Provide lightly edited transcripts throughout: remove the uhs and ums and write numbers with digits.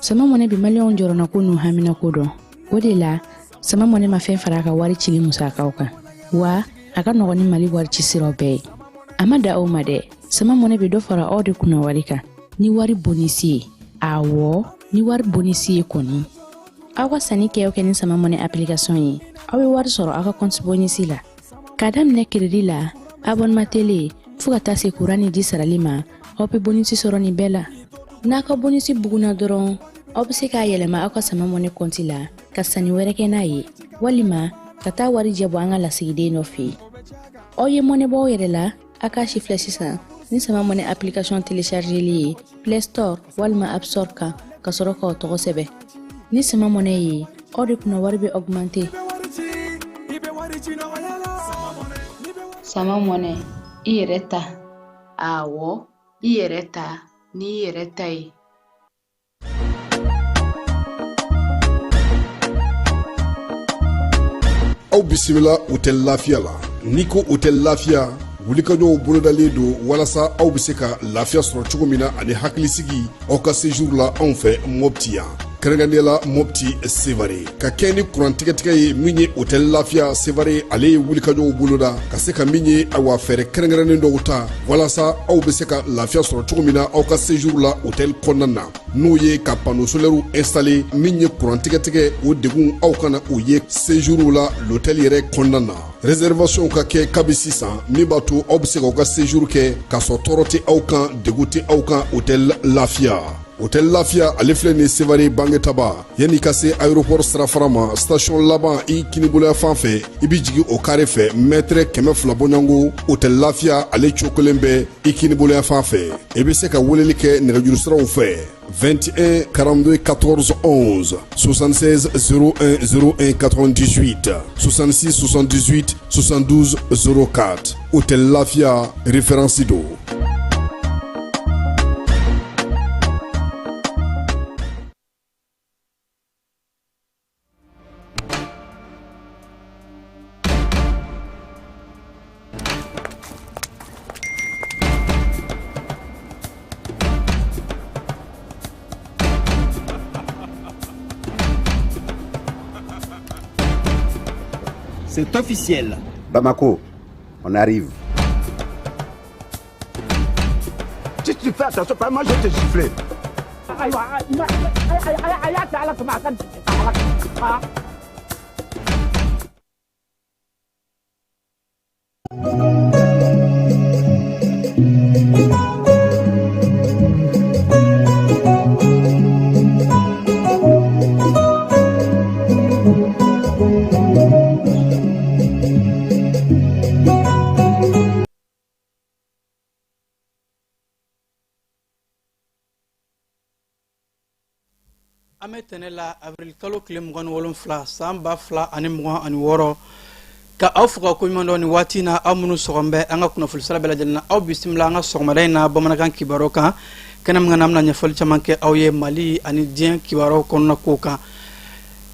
Sama Mɔnɛ bɛ maliyɛnw jɔrɔnako n'u haminako dɔn. O de la, Sama Mɔnɛ ma fɛn fara a ka wari cili musakaw kan. Wa a ka nɔgɔn ni Mali wari ci siraw bɛɛ ye. A ma da o ma dɛ, Sama Mɔnɛ bɛ dɔ fara aw de kunna wari kan ni wari bonisi ye. Awɔ, ni wari bonisi ye kɔni. Aw ka sanni kɛ o kɛ ni Sama Mɔnɛ application ye, aw bɛ wari sɔrɔ aw ka compte bonisi la. K'a daminɛ crédit la, abonnement télé, fo ka taa se courant ni ji sarali ma, aw bɛ bonisi sɔrɔ nin bɛɛ la. N'a ka bonisi bugunna dɔrɔn, aw bɛ se k'a yɛlɛma aw ka Sama Mɔnɛ kɔnti la ka sanni wɛrɛ kɛ n'a ye, walima ka taa warijɛ bɔ an ka lasigiden dɔ fɛ yen. Aw ye mɔnɛ bɔ aw yɛrɛ la, a k'a si filɛ sisan ni Sama Mɔnɛ application téléchargeli ye Play Store walima App Store kan, ka sɔrɔ k'aw tɔgɔ sɛbɛn. Ni Sama Mɔnɛ ye, aw de kunna wari bɛ augmenter. Sama Mɔnɛ, i yɛrɛ ta. Awɔ, i yɛrɛ ta n'i yɛrɛ ta ye. Aw bisimila Hôtel Lafiya la. N'i ko Hôtel Lafiya, wulikajɔw bolodalen don walasa aw bɛ se ka lafiya sɔrɔ cogo min na ani hakilisigi aw ka séjour la anw fɛ Mopti yan, kɛrɛnkɛrɛnnenya la Mopti Sevare. Ka kɛ ni kuran tigɛtigɛ ye min ye, Hôtel Lafiya Sevare ale ye wulikajɔw boloda ka se ka min ye, awa, fɛɛrɛ kɛrɛnkɛrɛnnen dɔw ta walasa aw bɛ se ka lafiya sɔrɔ cogo min na aw ka séjour la hôtel kɔnɔna na, n'o ye ka panneau solaire installé. Min ye kuran tigɛtigɛ, o degun aw kana o ye séjour la l'hôtel yɛrɛ kɔnɔna na. Réservation ka kɛ kabi sisan, min b'a to aw bɛ se k'aw ka séjour kɛ k'a sɔrɔ tɔɔrɔ tɛ aw kan, degun tɛ aw kan. Hôtel Lafiya, Hôtel Lafiya ale filɛ nin Sevare Bangetaba, yanni ka se aéroport sirafara ma, station laban i kiniboloya fan fɛ, i bɛ jigin o carré fɛ, mètre 200 bɔɲɔgɔnko, Hôtel Lafiya ale cokolen bɛ i kiniboloya fan fɛ. I bɛ se ka weleli kɛ nɛgɛjuru siraw fɛ: 21 42 14 11, 76 01 01 98, 66 78 72 04. Hôtel Lafia, référence do. C'est officiel. Bamako, on arrive. Si tu fais attention, pas moi je vais te gifler. An bɛ tɛnɛ la, avril kalo tile 27, san 2026, ka aw fo ka koɲuman dɔn nin waati na. Aw minnu sɔgɔn bɛ an ka kunnafoni sira bɛɛ lajɛlen na, aw bisimila an ka sɔgɔmada in na bamanankan kibaruyaw kan. Kɛnɛ min kan, an bɛna ɲɛfɔli caman kɛ aw ye Mali ani diɲɛ kibaruyaw kɔnɔna kow kan.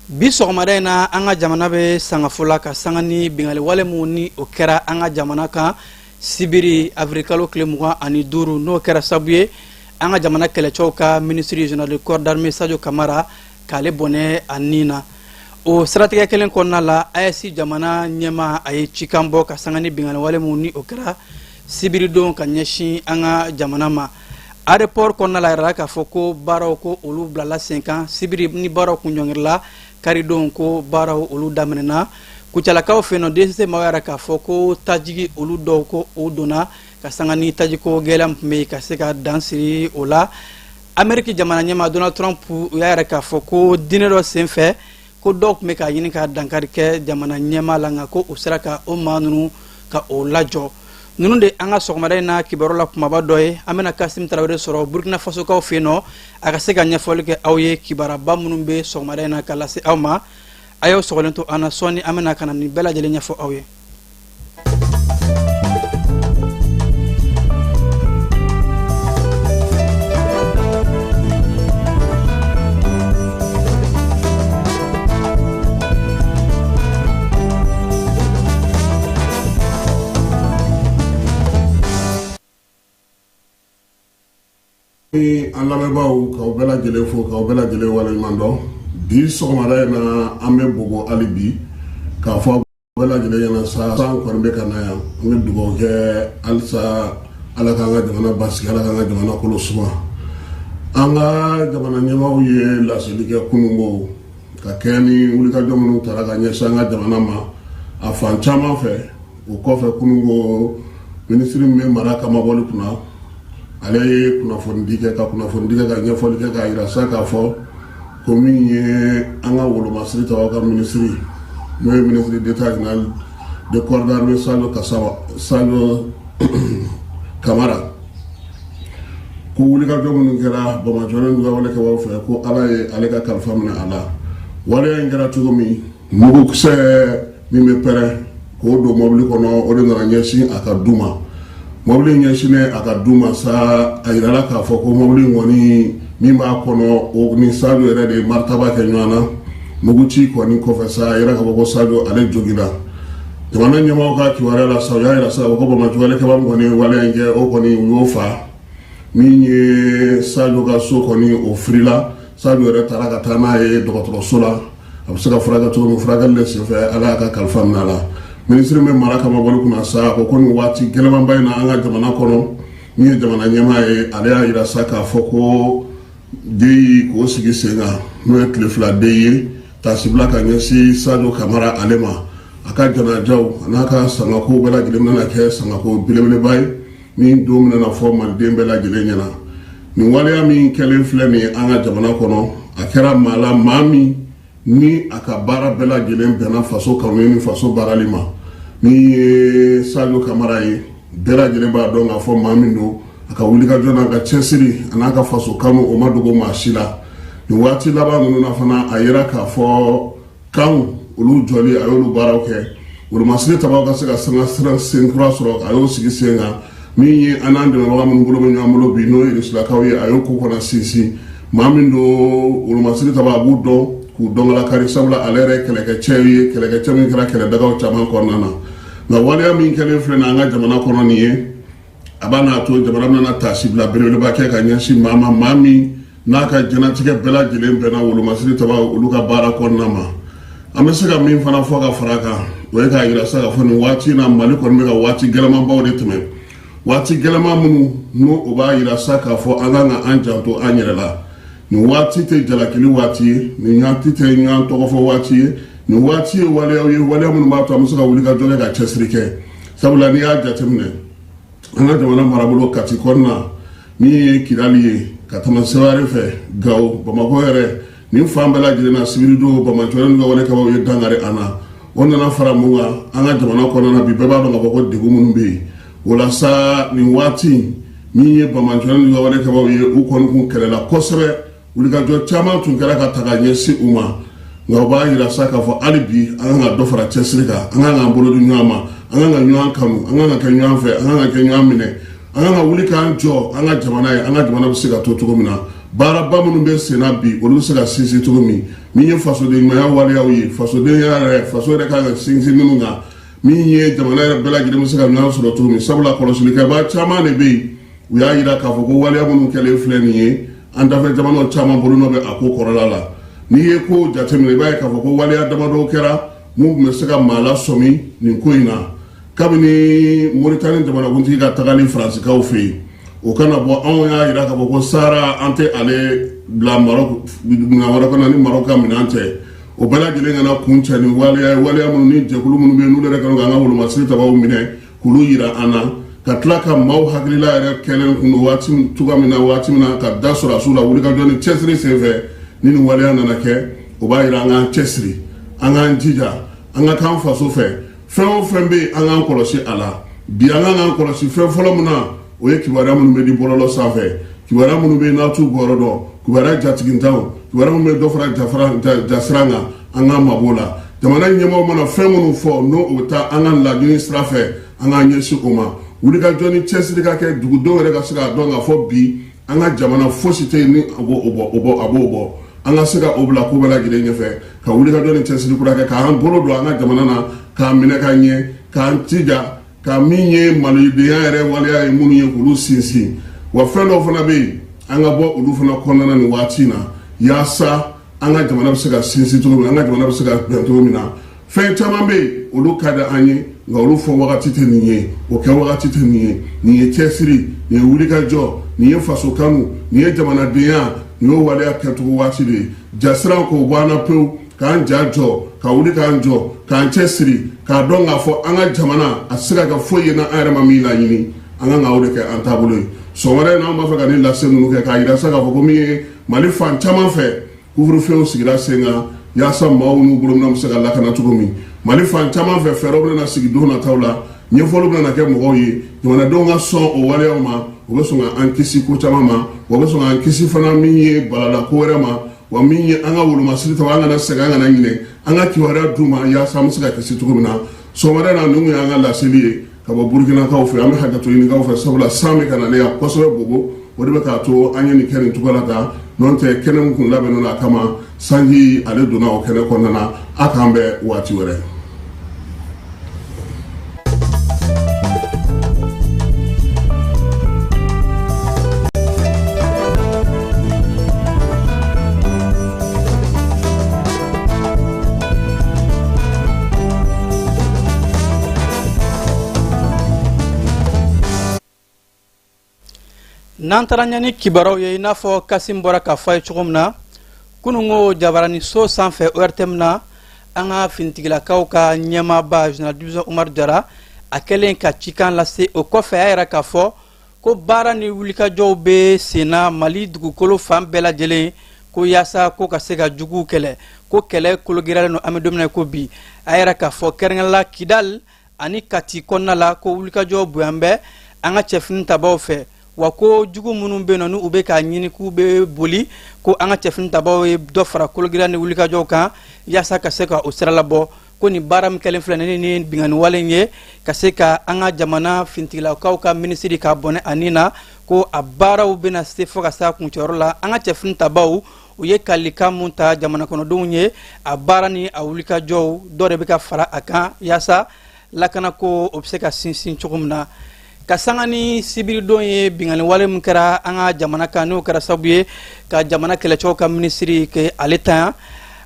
Bi sɔgɔmada in na, an ka jamana bɛ sangafo la ka sanga ni binkanni wale minnu ni o kɛra an ka jamana kan sibiri avril kalo tile 25, n'o kɛra sababu ye an ka jamana kɛlɛcɛw ka minisiri général de corps d'armée Sadio Kamara k'ale bɔnɛ a nin na. O siratigɛ kelen kɔnɔna la, AES jamana ɲɛmaa a ye cikan bɔ ka sanga ni binkanni wale minnu ni o kɛra sibiridon ka ɲɛsin an ka jamana ma. Aéroport kɔnɔna la, yɛrɛ k'a fɔ ko baaraw ko olu bilala sen kan sibiri ni baaraw kun ɲɔngirila karidon, ko baaraw olu daminɛna. Kucalakaw fɛ yen nɔ, DCC maaw yɛrɛ k'a fɔ ko tajigi olu dɔw ko o donna ka sanga ni tajiko gɛlɛya min tun bɛ yen, ka se ka dan siri o la. Ameriki jamana ɲɛmaa Donald Trump, u y'a yɛrɛ k'a fɔ ko diinɛ dɔ senfɛ, ko dɔw tun bɛ k'a ɲini ka dankari kɛ jamana ɲɛmaa la, nka ko u sera ka o maa ninnu ka o lajɔ. Ninnu de an ka sɔgɔmada in na kibaru la kumaba dɔ ye. An bɛna Kasim Tarawele sɔrɔ Burkina Fasokaw fɛ yen nɔ, a ka se ka ɲɛfɔli kɛ aw ye kibaruba minnu bɛ sɔgɔmada in na ka lase aw ma. A y'aw sɔgɔlen to an na, sɔɔni an bɛna ka na nin bɛɛ lajɛlen ɲɛfɔ aw ye. An lamɛnbaaw, k'aw bɛɛ lajɛlen fo, k'aw bɛɛ lajɛlen waleɲuman dɔn. Bi sɔgɔmada in na, an bɛ Bobo hali bi k'a fɔ bɛɛ lajɛlen ɲɛna sa, san kɔni bɛ ka na yan. An bɛ dugawu kɛ halisa, Ala k'an ka jamana basigi, Ala k'an ka jamana kolo suma. An ka jamana ɲɛmaaw ye laseli kɛ kununko ka kɛ ni wulikajɔ minnu taara ka ɲɛsin an ka jamana ma a fan caman fɛ. O kɔfɛ, kununko, minisiri min bɛ mara kamabɔli kunna, ale ye kunnafonidi kɛ, ka kunnafonidi kɛ, ka ɲɛfɔli kɛ, k'a yira sa k'a fɔ ko min ye an ka wolomasiri tabaw ka minisiri, n'o ye ministre d'état général de corps d'armée Sadio Kasama, Sadio Kamara, ko wulikajɔ minnu kɛra Bamakɔ ni wale kɛbaw fɛ, ko Ala ye ale ka kalifa minɛ a la. Waleya in kɛra cogo min, mugukisɛ min bɛ pɛrɛn k'o don mɔbili kɔnɔ, o de nana ɲɛsin a ka du ma. Mɔbili ɲɛsinnen a ka du ma sa, a yirala k'a fɔ ko mɔbili kɔni min b'a kɔnɔ, o ni Sadio yɛrɛ de ye maritaba kɛ ɲɔgɔn na. Muguci kɔni kɔfɛ sa, a yira k'a fɔ ko Sadio ale joginna. Jamana ɲɛmaaw ka kibaruya la sa, u y'a yira sa ko banbaanci walekɛba min kɔni ye waleya in kɛ, o kɔni u y'o fa. Min ye Sadio ka so kɔni, o firila. Sadio yɛrɛ taara ka taa n'a ye dɔgɔtɔrɔso la, a bɛ se ka furakɛ cogo min. Furakɛli de senfɛ, Ala y'a ka kalifa minɛ a la. Minisiri bɛ mara kamabɔli kunna sa, a ko ko nin waati gɛlɛmanba in na an ka jamana kɔnɔ, min ye jamana ɲɛmaa ye, ale y'a yira sa k'a fɔ ko deuil k'o sigi sen kan, n'o ye tile 2 deuil ye, taasibila ka ɲɛsin Sadio Kamara ale ma. A ka janajaw a n'a ka sangakow bɛɛ lajɛlen bɛna kɛ sangako belebeleba ye min don bɛna fɔ maliden bɛɛ lajɛlen ɲɛna. Nin waleya min kɛlen filɛ nin ye an ka jamana kɔnɔ, a kɛra maa la, maa min ni a ka baara bɛɛ lajɛlen bɛnna faso kanu ni faso baarali ma. Min ye Sadio Kamara ye, bɛɛ lajɛlen b'a dɔn k'a fɔ maa min don, a ka wulikajɔ n'a ka cɛsiri a n'a ka faso kanu, o ma dogo maa si la. Nin waati laban ninnu na fana, a yira k'a fɔ kanw olu jɔli, a y'olu baaraw kɛ. Wolomasiri tabaw ka se ka sanga sira senkura sɔrɔ, a y'o sigi sen kan. Min ye an n'an dɛmɛbaga minnu bolo bɛ ɲɔgɔn bolo bi, n'o ye Rusilakaw ye, a y'o ko kɔnɔ sinsin. Maa min don, wolomasiri taba, a b'u dɔn k'u dɔnkala kari, sabula ale yɛrɛ ye kɛlɛkɛcɛ ye, kɛlɛkɛcɛ min kɛra kɛlɛdagaw caman kɔnɔna na. Nka waleya min kɛlen filɛ nin an ka jamana kɔnɔ nin ye, a b'a n'a to jamana bɛna taasibila belebeleba kɛ ka ɲɛsin maa ma, maa min n'a ka diɲɛnatigɛ bɛɛ lajɛlen bɛnna wolomasiri taba olu ka baara kɔnɔna ma. An bɛ se ka min fana fɔ ka fara a kan, o ye k'a yira sa k'a fɔ nin waati in na, Mali kɔni bɛ ka waati gɛlɛmanbaw de tɛmɛ, waati gɛlɛman minnu n'o o b'a yira sa k'a fɔ an kan ka an janto an yɛrɛ la. Nin waati tɛ jalakili waati ye, nin waati tɛ ɲɔgɔn tɔgɔfɔ waati ye, nin waati ye waleyaw ye, waleya minnu b'a to an bɛ se ka wuli ka jɔ kɛ, ka cɛsiri kɛ. Sabula n'i y'a jateminɛ, an ka jamana marabolo Kati kɔnɔna, min ye Kidali ye ka tɛmɛ Seware fɛ, Gawo, Bamakɔ yɛrɛ, nin fan bɛɛ lajɛlen na, sibiridon banbaanci ninnu ka wale kabaw ye dankari an na. O nana fara mun kan? An ka jamana kɔnɔna na bi, bɛɛ b'a dɔn k'a fɔ ko degun minnu bɛ yen o la sa, nin waati min ye banbaanci ninnu ka wale kabaw ye, u kɔni kun kɛlɛla kosɛbɛ, wulikajɔ caman tun kɛra ka ta ka ɲɛsin u ma. Nka o b'a yira sa k'a fɔ hali bi an kan ka dɔ fara cɛsiri kan, an kan k'an bolo di ɲɔgɔn ma, an kan ka ɲɔgɔn kanu, an kan ka kɛ ɲɔgɔn fɛ, an kan ka kɛ ɲɔgɔn minɛ, an kan ka wuli k'an jɔ an ka jamana ye, an ka jamana bɛ se ka to cogo min na, baaraba minnu bɛ sen na bi, olu bɛ se ka sinsin cogo min. Min ye fasoden ɲumanya waleyaw ye, fasodenya yɛrɛ, faso yɛrɛ kan ka sinsin minnu kan, min ye jamana yɛrɛ bɛɛ lajɛlen bɛ se ka ɲɔgɔn sɔrɔ cogo min. Sabula kɔlɔsilikɛbaa caman de bɛ yen, u y'a yira k'a fɔ ko waleya minnu kɛlen filɛ nin ye, an dafɛ jamanaw caman bolonɔ bɛ a ko kɔrɔla la. N'i ye ko jateminɛ, i b'a ye k'a fɔ ko waleya damadɔw kɛra mun tun bɛ se ka maa lasɔmi nin ko in na. Kabini Moritani jamanakuntigi ka tagali Faransikaw fɛ yen, o kana bɔ, anw y'a yira k'a fɔ ko Sahara, an tɛ ale bila Marɔku minɛn wɛrɛ kɔnɔ ni Marɔku ka minɛn tɛ. O bɛɛ lajɛlen kana kuncɛ ni waleya ye, waleya minnu ni jɛkulu minnu bɛ yen, n'olu yɛrɛ kɛlen k'an ka wolomasiri tabaw minɛ k'olu yira an na, ka tila ka maaw hakilila yɛrɛ kɛlen kun waati cogoya min na, waati min na ka da sɔrɔdasiw la wulikajɔ ni cɛsiri senfɛ. Ni nin waleya nana kɛ, o b'a yira an k'an cɛsiri, an k'an jija, an ka k'an faso fɛ. Fɛn o fɛn bɛ yen, an k'an kɔlɔsi a la bi. An kan k'an kɔlɔsi fɛn fɔlɔ min na, o ye kibaruya minnu bɛ di bɔlɔlɔ sanfɛ, kibaruya minnu bɛ yen n'a t'u bɔyɔrɔ dɔn, kibaruya jatigintanw, kibaruya minnu bɛ dɔ fara jasira kan, an k'an mabɔ la. Jamana ɲɛmaaw mana fɛn minnu fɔ, n'o o bɛ taa an ka laɲini sira fɛ, an k'an ɲɛsin o ma. Wulikajɔ ni cɛsiri ka kɛ, dugudenw yɛrɛ ka se k'a dɔn k'a fɔ bi an ka jamana fosi tɛ yen ni a b'o bɔ, o bɔ a b'o bɔ. An ka se ka o bila ko bɛɛ lajɛlen ɲɛfɛ, ka wulikajɔ ni cɛsiri kura kɛ, k'an bolo don an ka jamana na, k'a minɛ ka ɲɛ, k'an jija ka min ye malidenya yɛrɛ waleya ye minnu ye, k'olu sinsin. Wa fɛn dɔw fana bɛ yen, An ka bɔ olu fana kɔnɔna nin waati in na, yaasa an ka jamana bɛ se ka sinsin cogo min na, an ka jamana bɛ se ka bɛn cogo min na. Fɛn caman bɛ yen, olu ka di an ye, nka olu fɔ wagati tɛ nin ye, o kɛ wagati tɛ nin ye. Nin ye cɛsiri, nin ye wulikajɔ, nin ye faso kanu, nin ye jamanadenya, nin y'o waleya kɛcogo waati de ye. Jasiran k'o bɔ an na pewu, k'an ja jɔ, ka wuli k'an jɔ, k'an cɛsiri, k'a dɔn k'a fɔ an ka jamana a tɛ se ka kɛ foyi ye n'an yɛrɛ ma min laɲini. An kan ka o de kɛ an taabolo ye. Sɔgɔmada in na, an b'a fɛ ka nin lase ninnu kɛ k'a yira sa k'a fɔ ko min ye Mali fan caman fɛ, couvre-feu sigira sen kan yaasa maaw n'u bolominɛnw bɛ se ka lakana cogo min. Mali fan caman fɛ, fɛɛrɛw bɛna sigi don nataw la, ɲɛfɔliw bɛna kɛ mɔgɔw ye. Jamanadenw ka sɔn o waleyaw ma, o bɛ sɔn ka an kisi ko caman ma, wa bɛ sɔn k'an kisi fana min ye balala ko wɛrɛ ma, wa min ye an ka wolomasiri ta, an kana sɛgɛn, an kana ɲinɛ an ka kibaruya d'u ma yaasa an bɛ se ka kisi cogo min na. Sɔgɔmada in na, nin kun y'an ka laseli ye ka bɔ Burukinakaw fɛ. An bɛ hakɛto ɲinikaw fɛ, sabula san bɛ ka na ne yan kosɛbɛ Bobo, o de bɛ k'a to an ye nin kɛ nin cogo la tan. N'o tɛ, kɛnɛ min kun labɛnnen a kama, sanji ale donna o kɛnɛ kɔnɔna na. A k'an bɛn waati wɛrɛ. N'an taara ɲɛ ni kibaruyaw ye, i n'a fɔ Kasim bɔra k'a fɔ a ye cogo min na, kununko jabaraniso sanfɛ ORTM na, an ka finitigilakaw ka ɲɛmaaba général division Umar Jara, a kɛlen ka cikan lase, o kɔfɛ a y'a yira k'a fɔ ko baara ni wulikajɔw bɛ senna Mali dugukolo fan bɛɛ lajɛlen, ko yaasa ko ka se ka juguw kɛlɛ, ko kɛlɛ kologiriyalen don an bɛ don min na ko bi. A y'a yira k'a fɔ kɛrɛnkɛrɛn la Kidal ani Kati kɔnɔna la, ko wulikajɔ bonyan bɛ an ka cɛfini tabaw fɛ, wa ko jugu minnu bɛ yen nɔ, n'u bɛ k'a ɲini k'u bɛ boli, ko an ka cɛfini tabaw ye dɔ fara kologiriya ni wulikajɔw kan yaasa ka se ka o sira labɔ. Ko nin baara min kɛlen filɛ nin ni binkanni wale in ye ka se ka an ka jamana finitigilakaw ka minisiri k'a bɔnɛ a ni na, ko a baaraw bɛna se fo ka se a kuncɛyɔrɔ la. An ka cɛfini tabaw, u ye kalikan mun ta jamana kɔnɔdenw ye, a baara ni a wulikajɔw dɔ de bɛ ka fara a kan yaasa lakanako o bɛ se ka sinsin cogo min na. Ka sanga ni sibiridon ye, binkanni wale min kɛra an ka jamana kan, n'o kɛra sababu ye ka jamana kɛlɛcɛw ka minisiri kɛ ale tan,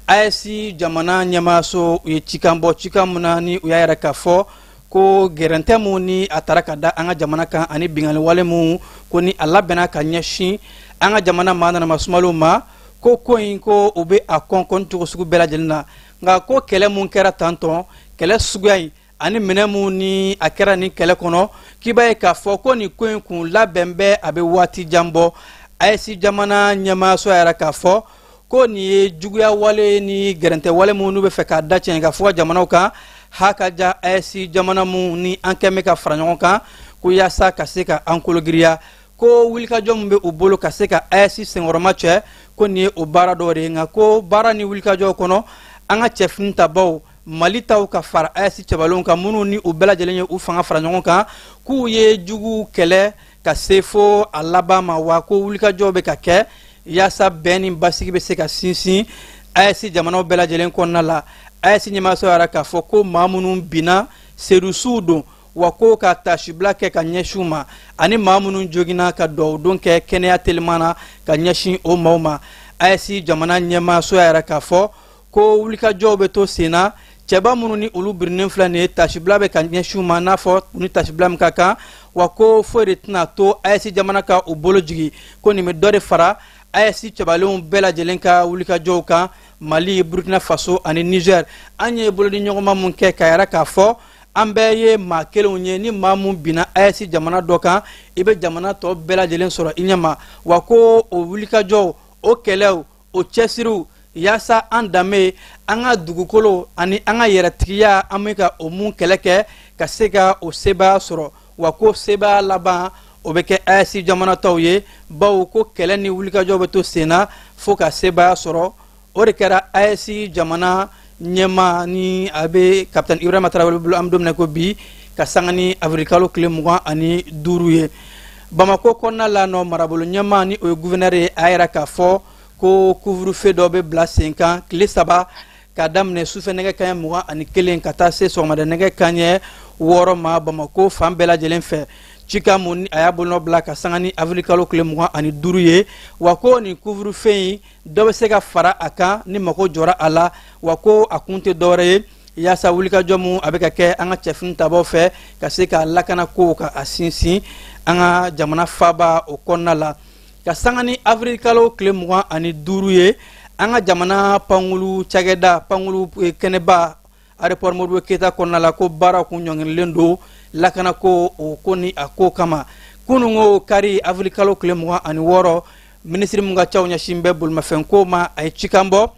AES jamana ɲɛmaaso u ye cikan bɔ, cikan min na ni u y'a yira k'a fɔ ko gɛrɛntɛ mun ni a taara ka da an ka jamana kan ani binkanni wale mun ko ni a labɛnna ka ɲɛsin an ka jamana maa nanama sumalenw ma, ko in ko u bɛ a kɔn kɔn cogo sugu bɛɛ lajɛlen na. Nka ko kɛlɛ mun kɛra tantɔn, kɛlɛ suguya in ani minɛ mun ni a kɛra nin kɛlɛ kɔnɔ, k'i b'a ye k'a fɔ ko nin ko in kun labɛn bɛ, a bɛ waati jan bɔ. AES jamana ɲɛmaaso y'a yira k'a fɔ ko nin ye juguya wale ni gɛrɛntɛ wale mun n'u bɛ fɛ k'a da cɛn ka fɔ jamanaw kan ha ka ja. AES jamana mun ni an kɛn bɛ ka fara ɲɔgɔn kan ko yaasa ka se ka an kologiriya, ko wulikajɔ min bɛ u bolo ka se ka AES senkɔrɔma cɛ, ko nin ye o baara dɔ de ye. Nka ko baara ni wulikajɔw kɔnɔ, an ka cɛfini tabaw, Mali taw ka fara AES cɛbalenw kan, minnu ni u bɛɛ lajɛlen ye u fanga fara ɲɔgɔn kan, k'u ye juguw kɛlɛ ka se fo a laban ma, wa ko wulikajɔw bɛ ka kɛ yaasa bɛn ni basigi bɛ se ka sinsin AES jamanaw bɛɛ lajɛlen kɔnɔna la. AES ɲɛmaaso y'a yira k'a fɔ ko maa minnu binna, sedusuw don, wa ko ka tasibila kɛ ka ɲɛsin u ma, ani maa minnu joginna, ka dugawudon kɛ kɛnɛya teliman na ka ɲɛsin o maaw ma. AES jamana ɲɛmaaso y'a yira k'a fɔ ko wulikajɔw bɛ to sen na, cɛba minnu ni olu birinnen filɛ nin ye, tasibila bɛ ka ɲɛsin u ma n'a fɔ u ni tasibila min ka kan, wa ko foyi de tɛna to AES jamana ka u bolo jigin, ko nin bɛ dɔ de fara AES cɛbalenw bɛɛ lajɛlen ka wulikajɔw kan. Mali, Burkina Faso ani Niger, an ye bolodiɲɔgɔnma mun kɛ k'a yira k'a fɔ an bɛɛ ye maa kelenw ye, ni maa mun binna AES jamana dɔ kan, i bɛ jamana tɔ bɛɛ lajɛlen sɔrɔ i ɲɛma, wa ko o wulikajɔw, o kɛlɛw, o cɛsiriw yaasa an danbe, an ka dugukolo ani an ka yɛrɛtigiya, an bɛ ka o mun kɛlɛ kɛ ka se ka o sebaaya sɔrɔ, wa ko sebaaya laban o bɛ kɛ AES jamana tɔw ye, bawo ko kɛlɛ ni wulikajɔ bɛ to sen na fo ka sebaaya sɔrɔ. O de kɛra AES jamana ɲɛmaa ni a bɛ kapitɛni Ibrahima Tarawele bolo an bɛ don min na ko bi, ka sanga ni awirilikalo tile 25 ye. Bamakɔ kɔnɔna la nɔ, marabolo ɲɛmaa ni o ye gouverneur ye, a y'a yira k'a fɔ ko couvre-feu dɔ bɛ bila sen kan tile 3, k'a daminɛ sufɛ nɛgɛ kanɲɛ 21 ka taa se sɔgɔmada nɛgɛ kanɲɛ 6 ma, Bamakɔ fan bɛɛ lajɛlen fɛ. Cikan mun ni a y'a bolonɔ bila ka sanga ni avril kalo tile 25 ye, wa ko nin couvre-feu in, dɔ bɛ se ka fara a kan ni mako jɔra a la. Wa ko a kun tɛ dɔwɛrɛ ye yaasa wulikajɔ mun a bɛ ka kɛ an ka cɛfini tabaw fɛ ka se ka lakana ko ka a sinsin an ka jamana faaba o kɔnɔna la. Ka sanga ni avril kalo tile 25 ye, an ka jamana pankulu cakɛda pankulu kɛnɛba aéroport Modibo Keyita kɔnɔna la, ko baara kun ɲɔngirilen don lakanako o ko ni a ko kama. Kununko kari, avril kalo tile 26, minisiri mun ka caw ɲɛsin bɛ bolimafɛnko ma, a ye cikan bɔ,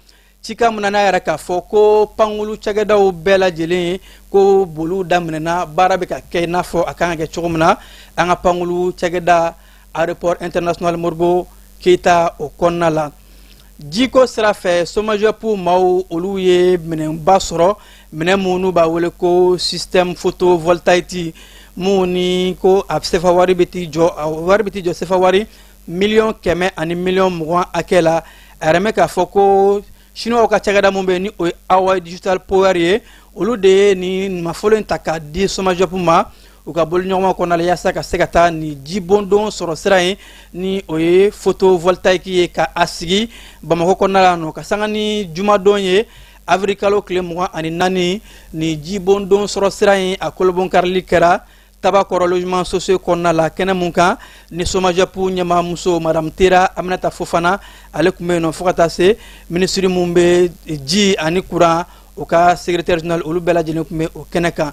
cikan min na n'a yɛrɛ k'a fɔ ko pankulu cakɛdaw bɛɛ lajɛlen, ko boliw daminɛna, baara bɛ ka kɛ i n'a fɔ a kan ka kɛ cogo min na an ka pankulu cakɛda aéroport international Modibo Keyita o kɔnɔna la. Jiko sira fɛ, SOMAGEP maaw, olu ye minɛnba sɔrɔ, minɛn mun n'u b'a wele ko système photovoltaïque, mun ni ko a sefa wari bɛ t'i jɔ, a wari bɛ t'i jɔ sefa wari 100 miliyɔn 120 miliyɔn hakɛ la. A yɛrɛ mɛn k'a fɔ ko chinois ka cakɛda mun bɛ yen ni o ye Hawaii Digital Power ye, olu de ye nin nafolo in ta k'a di SOMAGEP ma u ka boloɲɔgɔnma kɔnɔna la, yaasa ka se ka taa nin jibondon sɔrɔ sira in ni o ye photovoltaïque ye, ka a sigi Bamakɔ kɔnɔna la nɔ. Ka sanga ni jumadon ye, avril kalo tile 24, nin jibondon sɔrɔ sira in, a kolobonkarili kɛra Tabakɔrɔ logement sociaux kɔnɔna la, kɛnɛ mun kan ni SOMAGEP ɲɛmaamuso Madame Tera Aminata Fofana, ale tun bɛ yen nɔ, fo ka taa se minisiri mun bɛ ji ani kuran, o ka secrétaire général, olu bɛɛ lajɛlen tun bɛ o kɛnɛ kan.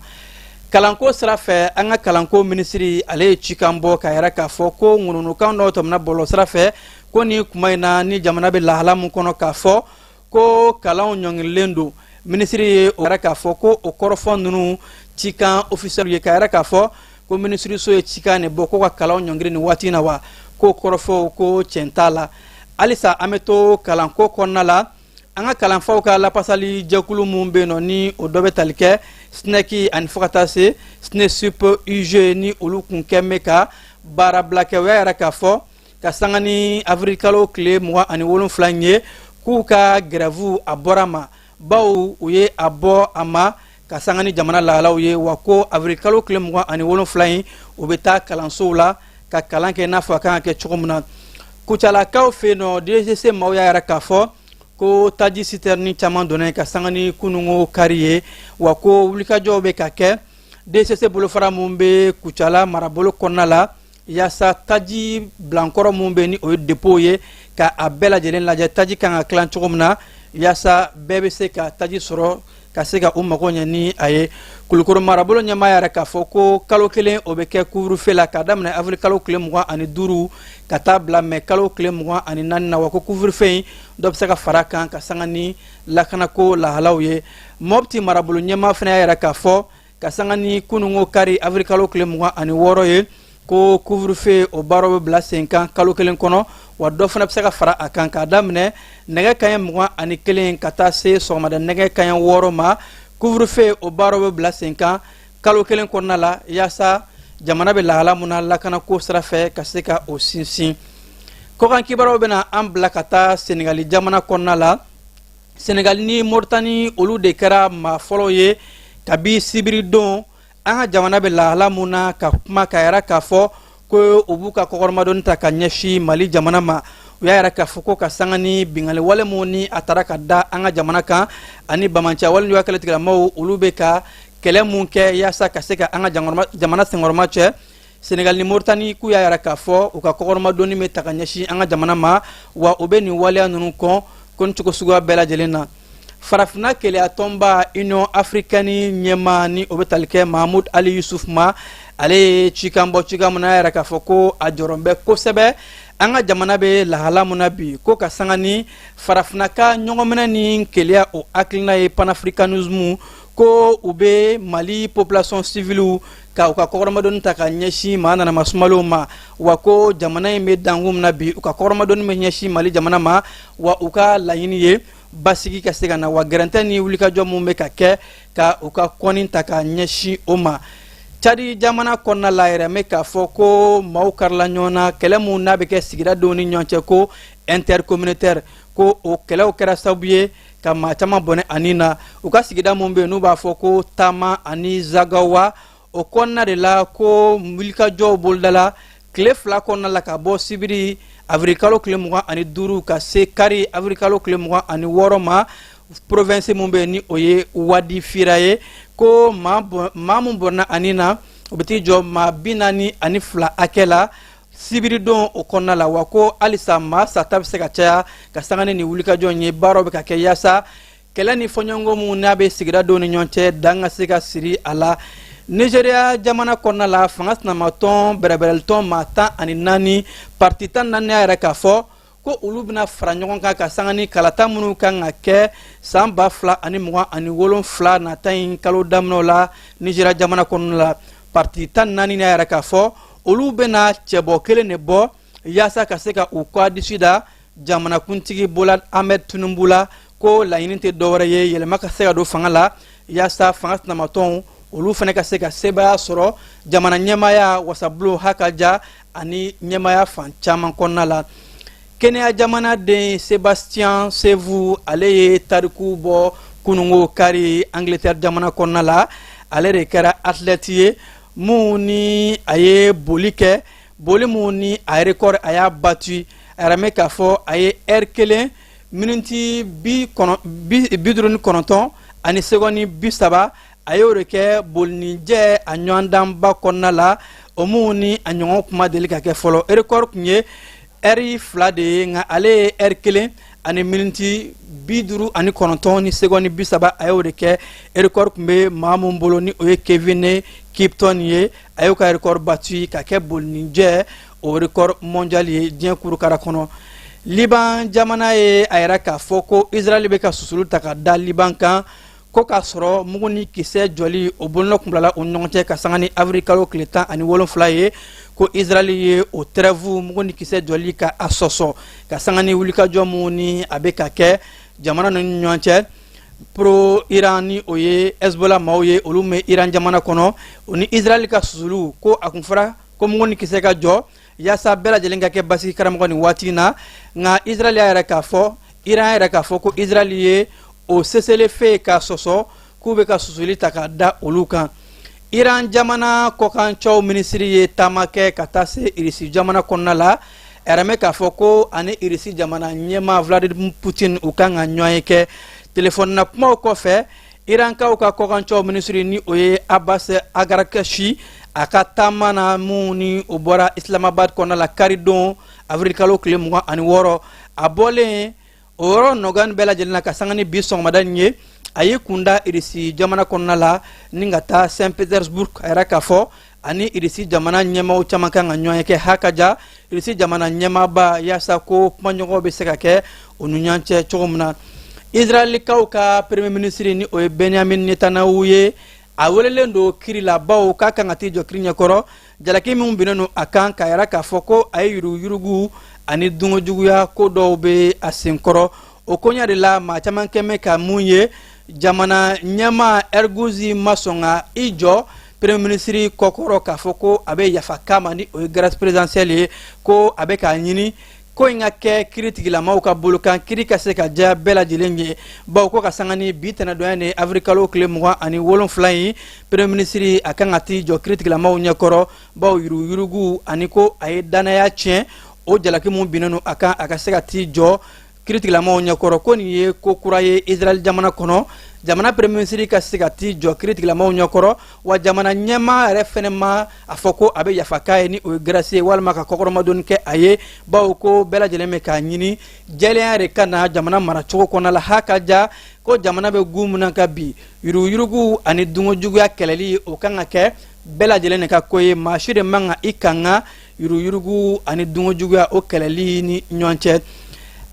Kalanko sira fɛ, an ka kalanko minisiri, ale ye cikan bɔ k'a yɛrɛ k'a fɔ ko ŋununukan dɔw tɛmɛna bɔlɔlɔ sira fɛ, ko ni kuma in na ni jamana bɛ lahala mun kɔnɔ, k'a fɔ ko kalanw ɲɔngirilen don. Minisiri ye o yɛrɛ k'a fɔ ko o kɔrɔfɔ ninnu cikan officiel ye, k'a yɛrɛ k'a fɔ ko minisiriso ye cikan de bɔ ko ka kalanw ɲɔngiri nin waati in na, wa ko kɔrɔfɔw ko tiɲɛ t'a la. Halisa an bɛ to kalanko kɔnɔna la. An ka kalanfaw ka lapasali jɛkulu mun bɛ yen nɔ, ni o dɔ bɛ tali kɛ SNEC ani fo ka taa se SNESUP UG, ni olu kun kɛn bɛ ka baarabila kɛ, o y'a yɛrɛ k'a fɔ ka sanga ni avril kalo tile 27 in ye, k'u ka grève a bɔra ma, bawo u ye a bɔ a ma ka sanga ni jamana lahalaw ye. Wa ko avril kalo tile 27 in, u bɛ taa kalansow la ka kalan kɛ i n'a fɔ a kan ka kɛ cogo min na. Kucalakaw fɛ yen nɔ, DGC maaw y'a yɛrɛ k'a fɔ ko taji sitɛrini caman donna ka sanga ni kununko kari ye, wa ko wulikajɔw bɛ ka kɛ DCC bolofara mun bɛ Kucala marabolo kɔnɔna la, yaasa taji bilankɔrɔ mun bɛ ni o ye dépôt ye, ka a bɛɛ lajɛlen lajɛ, taji kan ka tilan cogo min na, yaasa bɛɛ bɛ se ka taji sɔrɔ ka se ka u mago ɲɛ ni a ye. Kulukoro marabolo ɲɛmaa yɛrɛ k'a fɔ ko kalo kelen o bɛ kɛ couvre-feu la, k'a daminɛ avril kalo tile 25 ka taa bila mɛ kalo tile 24 na. Wa ko couvre-feu in, dɔ bɛ se ka fara kan ka sanga ni lakanako lahalaw ye. Mɔpti marabolo ɲɛmaa fana y'a yɛrɛ k'a fɔ ka sanga ni kununko kari, avril kalo tile 26 ye, ko couvre-feu o baaraw bɛ bila sen kan kalo kelen kɔnɔ, wa dɔ fana bɛ se ka fara a kan, k'a daminɛ nɛgɛ kaɲɛ 21 ka taa se sɔgɔmada nɛgɛ kaɲɛ 6 ma. Couvre-feu o baaraw bɛ bila sen kan kalo kelen kɔnɔna la, yaasa jamana bɛ lahala mun na lakanako sira fɛ, ka se ka o sinsin. Kɔkan kibaruyaw bɛna an bila ka taa Senegali jamana kɔnɔna la. Senegali ni Moritani, olu de kɛra maa fɔlɔ ye kabi sibiridon, an ka jamana bɛ lahala mun na, ka kuma k'a yɛrɛ k'a fɔ ko u b'u ka kɔkɔrɔmadoni ta ka ɲɛsin Mali jamana ma. U y'a yɛrɛ k'a fɔ ko ka sanga ni bingali wale mun ni a taara ka da an ka jamana kan, ani bamanciya wale juguya kɛlɛtigilamaw, olu bɛ ka kɛlɛ mun kɛ yaasa ka se ka an ka jamana senkɔrɔma cɛ, Senegal ni Moritani k'u y'a yɛrɛ k'a fɔ u ka kɔkɔrɔmadoni bɛ ta ka ɲɛsin an ka jamana ma, wa u bɛ nin waleya ninnu kɔn ko ni cogo suguya bɛɛ lajɛlen na. Farafinna keleya tɔnba Union africaine ɲɛmaa, ni o bɛ tali kɛ Mahamud Ali Yusuf ma, ale ye cikan bɔ, cikan mun n'a yɛrɛ k'a fɔ ko a jɔrɔ bɛ kosɛbɛ an ka jamana bɛ lahala mun na bi, ko ka sanga ni farafinna ka ɲɔgɔnminɛ ni keleya o hakilina ye, panafricanisme, ko u bɛ Mali population civile ka u ka kɔkɔrɔmadoni ta ka ɲɛsin maa nanama sumalenw ma, wa ko jamana in bɛ dankun min na bi, u ka kɔkɔrɔmadoni bɛ ɲɛsin Mali jamana ma, wa u ka laɲini ye basigi ka se ka na, wa gɛrɛntɛ ni wulikajɔ mun bɛ ka kɛ, ka u ka kɔni ta ka ɲɛsin o ma. Cadi jamana kɔnɔna la yɛrɛ mɛ k'a fɔ ko maaw karila ɲɔgɔn na, kɛlɛ mun n'a bɛ kɛ sigidadenw ni ɲɔgɔn cɛ, ko intercommunautaire, ko o kɛlɛw kɛra sababu ye ka maa caman bɔnɛ ani na u ka sigida mun bɛ yen n'u b'a fɔ ko Taama ani Zagawa. O O kɔnɔna de la ko wulikajɔw bolodala tile 2 kɔnɔna la, ka bɔ sibiri awirilikalo tile 25 ka se kari awirilikalo tile 26 ma, province mun bɛ yen ni o ye Wadi Fira ye. Ko maa mun bɔnna ani na, o bɛ t'i jɔ maa 42 hakɛ la sibiridon o kɔnɔna la. Wa ko halisa maa sata bɛ se ka caya ka sanga ni nin wulikajɔ in ye. Baaraw bɛ ka kɛ yaasa kɛlɛ ni fɔɲɔgɔnkɔ mun n'a bɛ sigida dɔw ni ɲɔgɔn cɛ, dan ka se ka siri a la. Nigeria jamana kɔnɔna la, fanga sinamatɔn bɛrɛbɛrɛlitɔn maa 14, parti 14 y'a yɛrɛ k'a fɔ ko olu bɛna fara ɲɔgɔn kan ka sanga ni kalata minnu kan ka kɛ san 2027 nata in kalo daminɛw la Nigeria jamana kɔnɔna la. Parti 14 y'a yɛrɛ k'a fɔ olu bɛna cɛbɔ kelen de bɔ yaasa ka se ka u kɔ disi da jamanakuntigi Bola Ahmed Tinubu la. Ko laɲini tɛ dɔwɛrɛ ye, yɛlɛma ka se ka don fanga la yaasa fanga sinamatɔnw olu fana ka se ka sebaaya sɔrɔ jamana ɲɛmaaya, wasabulon hakaja ani ɲɛmaaya fan caman kɔnɔna la. Kenya jamanaden Sebastien Sevu, ale ye tariku bɔ kunungo kari Angleterre jamana kɔnɔna la. Ale de kɛra athlète ye mun ni a ye boli kɛ, boli mun ni a record a y'a battu. A yɛrɛ mɛn k'a fɔ a ye heure 1 miniti 59 ani seconde 30, a y'o de kɛ bolinijɛ a ɲɔgɔndanba kɔnɔna la, o mun ni a ɲɔgɔn kuma deli ka kɛ fɔlɔ. Record tun ye heure 2 de ye, nka ale ye heure 1 ani miniti 59 ni seconde 30, a y'o de kɛ. Record tun bɛ maa mun bolo ni o ye Kevin Kiptum ye, a y'o ka record battu ka kɛ bolinijɛ o record mondial ye diɲɛ kurukara kɔnɔ. Liban jamana ye a yɛrɛ k'a fɔ ko Israël bɛ ka susulu ta ka da Liban kan, ko k'a sɔrɔ mugu ni kisɛ jɔli o bolonɔ kun bilala u ni ɲɔgɔn cɛ ka sanga ni avril kalo tile 17 ye. Ko Israël ye o trêve mugu ni kisɛ jɔli ka a sɔsɔ ka sanga ni wulikajɔ mun ni a bɛ ka kɛ jamana ninnu ni ɲɔgɔn cɛ. Pro Iran ni o ye Hezbollah maaw ye, olu bɛ Iran jamana kɔnɔ, o ni Israël ka susulu, ko a kun fɔra ko mugu ni kisɛ ka jɔ yaasa bɛɛ lajɛlen ka kɛ basigi karamɔgɔ nin waati in na. Nka Israël y'a yɛrɛ k'a fɔ, Iran yɛrɛ k'a fɔ ko Israël ye o cessez-le-feu k'a sɔsɔ, k'u bɛ ka susuli ta k'a da olu kan. Iran jamana kɔkancɛw minisiri ye taama kɛ ka taa se Irisi jamana kɔnɔna la. A yɛrɛ mɛn k'a fɔ ko ani Irisi jamana ɲɛmaa Vladimir Putin u kan ka ɲɔgɔn ye kɛ telefɔni na kumaw kɔfɛ. Irankaw ka kɔkancɛw minisiri ni o ye Abbas Araghchi, a ka taama na mun ni o bɔra Islamabad kɔnɔna la karidon avril kalo tile 26, a bɔlen o yɔrɔ nɔgɔya bɛɛ lajɛlen na ka sanga ni bi sɔgɔmada in ye, a y'i kunda Irisi jamana kɔnɔna la ni ka taa Saint Petersburg. A yɛrɛ k'a fɔ ani Irisi jamana ɲɛmaaw caman kan ka ɲɔgɔn ye kɛ, hakaja Irisi jamana ɲɛmaaba, yaasa ko kumaɲɔgɔnw bɛ se ka kɛ o ni ɲɔgɔn cɛ cogo min na. Israɛlikaw ka premier ministre ni o ye Benjamin Netanyahu ye, a welelen don kiri la, bawo k'a kan ka t'i jɔ kiri ɲɛkɔrɔ jalaki minnu binnen don a kan, k'a yira k'a fɔ ko a ye yuruguyurugu ani dungojuguya ko dɔw bɛ a senkɔrɔ. O koɲa de la, maa caman kɛmɛ ka mun ye, jamana ɲɛmaa Herzog ma sɔn ka i jɔ premier ministre kɔkɔrɔ k'a fɔ ko a bɛ yafa k'a ma, ni o ye grâce présidentielle ye. Ko a bɛ k'a ɲini ko in ka kɛ kiritigilamaw ka bolo kan, kiri ka se ka diya bɛɛ lajɛlen ye, bawo ko ka sanga ni bi tɛnɛdonya ni avril kalo tile 27 in, premier ministre a kan ka t'i jɔ kiritigilamaw ɲɛkɔrɔ, bawo yuruguyurugu ani ko a ye danaya tiɲɛ, o jalaki mun binnen don a kan, a ka se ka t'i jɔ kiritigilamaw ɲɛkɔrɔ. Ko nin ye ko kura ye Israɛl jamana kɔnɔ, jamana premier ministre ka se ka t'i jɔ kiritigilamaw ɲɛkɔrɔ, wa jamana ɲɛmaa yɛrɛ fɛnɛ ma a fɔ ko a bɛ yafa k'a ye ni o ye grâce ye, walima ka kɔkɔrɔmadonni kɛ a ye, bawo ko bɛɛ lajɛlen bɛ k'a ɲini jɛlenya de ka na jamana maracogo kɔnɔna la. Ha ka ja ko jamana bɛ gun min na ka bi, yuruguyurugu ani dungojuguya kɛlɛli, o kan ka kɛ bɛɛ lajɛlen de ka ko ye. Maa si de man ka i kanga yuruguyurugu ani dungojuguya o kɛlɛli ni ɲɔgɔn cɛ.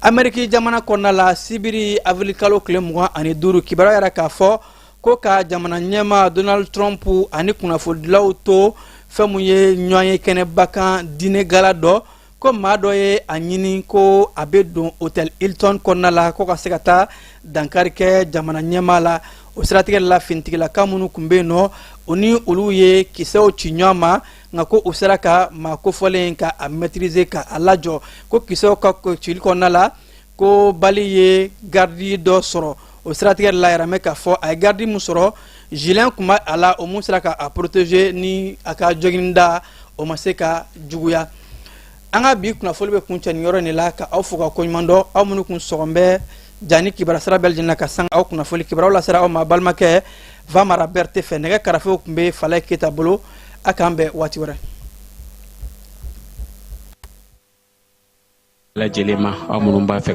Ameriki jamana kɔnɔna la, sibiri avril kalo tile 25, kibaruya yɛrɛ k'a fɔ ko ka jamana ɲɛmaa Donald Trump ani kunnafonidilaw to fɛn mun ye ɲɔgɔn ye kɛnɛba kan dîner gala dɔ, ko maa dɔ ye a ɲini ko a bɛ don hôtel Hilton kɔnɔna la ko ka se ka taa dankari kɛ jamana ɲɛmaa la. O siratigɛ la, finitigilaka minnu tun bɛ yen nɔ, o ni olu ye kisɛw ci ɲɔgɔn ma, nka ko u sera ka maa kofɔlen ka a maîtriser, ka a lajɔ. Ko kisɛw ka cili kɔnɔna la, ko bali ye garidi dɔ sɔrɔ. O siratigɛ la, yɛrɛ k'a fɔ a ye garidi min sɔrɔ, Gilet kun b'a a la, o mun sera ka a protéger ni a ka joginda o ma se ka juguya. An ka bi kunnafoli bɛ kuncɛ nin yɔrɔ in de la, ka aw fo ka koɲuman dɔn, aw minnu kun sɔgɔn bɛ jani kibaruya sira bɛɛ lajɛlen na ka sanga aw kunnafoli kibaruyaw lasera aw ma balimakɛ Vamara Berete fɛ. Nɛgɛ karafew tun bɛ Falaye Keyita bolo. A k'an bɛn waati wɛrɛ. Lajɛlen ma, aw minnu b'a fɛ.